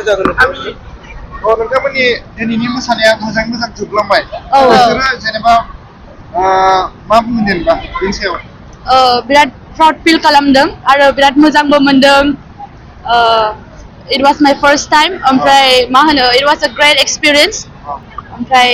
नोंथांमोननि दिनैनि मोसानाया मोजां जोबलांबाय औ नोंसोरो जेनेबा मा बुंगोन जेनेबा बेनि सायाव बिराद प्राउड फिल खालामदों आरो बिराद मोजांबो मोनदों it was my first time ओमफ्राय मा होनो it was a great experience ओमफ्राय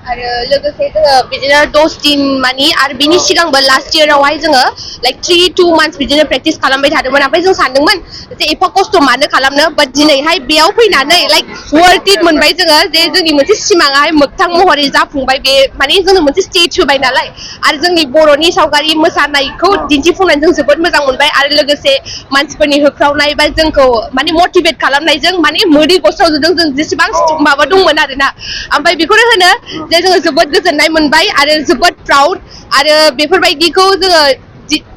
आरो लोगोसे जोङो बिदिनो 10 दिन मानि आरो बिनि सिगांबो लास्ट इयारावहाय जोङो लाइक 3-2 मान्थ्स बिदिनो प्रेक्टिस खालामबाय थादोंमोन ओमफ्राय जों सानदोंमोन जे एफा खस्थ' मानो खालामनो बाट दिनैहाय बेयाव फैनानै लाइक वर्थ इट मोनबाय जोङो जे जोंनि मोनसे सिमाङाहाय मोगथां महरै जाफुंबाय बे माने जोंनो मोनसे स्टेज होबाय नालाय आरो जोंनि बर'नि सावगारि मोसानायखौ दिन्थिफुंनानै जों जोबोद मोजां मोनबाय आरो लोगोसे मानसिफोरनि होख्रावनाय बा जोंखौ माने मटिभेट खालामनायजों माने मोदै गस्रावजोबदों जों जेसेबां माबा दंमोन आरोना ओमफ्राय बेखौनो होनो जे जोङो जोबोद गोजोननाय मोनबाय आरो जोबोद प्राउड आरो बेफोरबायदिखौ जोङो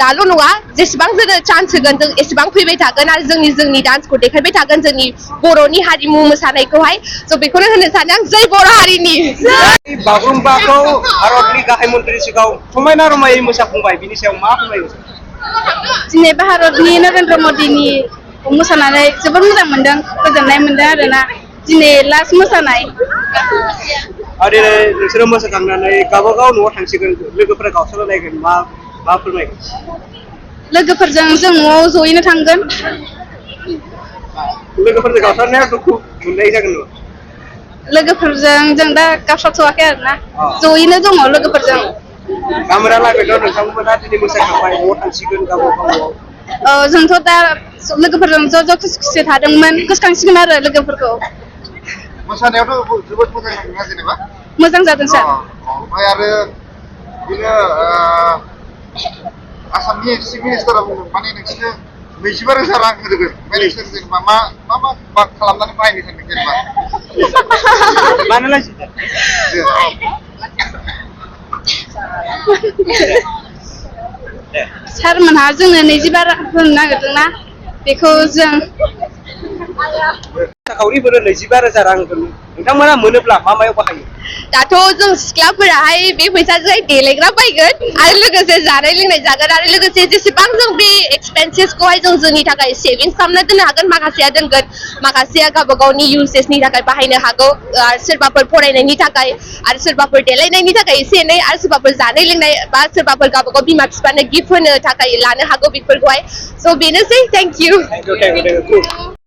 दाल' नङा जेसेबां जोङो चान्स होगोन जों एसेबां फैबाय थागोन आरो जोंनि डान्सखौ देखायबाय थागोन जोंनि बर'नि हारिमु मोसानायखौहाय स' बेखौनो होनो सानो आं जै बर' हारिनि बागुरुम्बाखौ भारतनि गाहाय मन्त्रिनि सिगाङाव समायना रमायै मोसाफुंबाय बिनि सायाव मा फोरमायगोन दिनै भारतनि नरेन्द्र मदिनि मोसानानै जोबोद मोजां मोनदों गोजोननाय मोनदों आरोना दिनै लास्ट मोसानाय आरो नोंसोरो मोसाखांनानै गावबागाव न'आव थांसिगोन लोगोफोरा गावस्रालायगोन मा फोरमायगोन लोगोफोरजों जों न'आव जयैनो थांगोन लोगोफोरजों गावस्रानाया दुखु मोननाय जागोन नामा लोगोफोरजों जों दा गावस्राथ'वाखै आरोना जयैनो दङ लोगोफोरजों कामेरा लागायदों नोंथांमोना दिनै मोसाखांबाय न'आव थांसिगोन गावबागाव न'आव जोंथ' दा लोगोफोरजों ज' खुसि खुसि थादोंमोन गोसोखांसिगोन आरो लोगोफोरखौ मोसानायावथ' जोबोद मोजां जादोंना जेनेबा मोजां जादों सार ओमफ्राय आरो बिदिनो आसामनि चिफ मिनिस्टारा बुंदों माने नोंसोरनो 25,000 रां होदों ओमफ्राय नोंसोर जेनेबा मा खालामनानै बाहायनो सानदों जेनेबा मानोलाय सारमोनहा जोंनो 25 रां होनो नागिरदोंना बेखौ जों साखावरिफोर 25,000 रां होगोन नोंथांमोना मोनोब्ला मायाव बाहायो दाथ' जों सिख्लाफोराहाय बे फैसाजों देलायग्रा बायगोन आरो लोगोसे जानाय लोंनाय जागोन आरो लोगोसे जेसेबां जों बे एक्सपेन्सेसखौहाय जों जोंनि थाखाय सेभिंस खालामना दोननो हागोन माखासेया दोनगोन माखासेया गावबा गावनि इउसेसनि थाखाय बाहायनो हागौ आरो सोरबाफोर फरायनायनि थाखाय आरो सोरबाफोर देलायनायनि थाखाय एसे एनै आरो सोरबाफोर जानाय लोंनाय बा सोरबाफोर गावबा गाव बिमा बिफानो गिफ्ट होनो थाखाय लानो हागौ बेफोरखौहाय स' बेनोसै थेंक इउ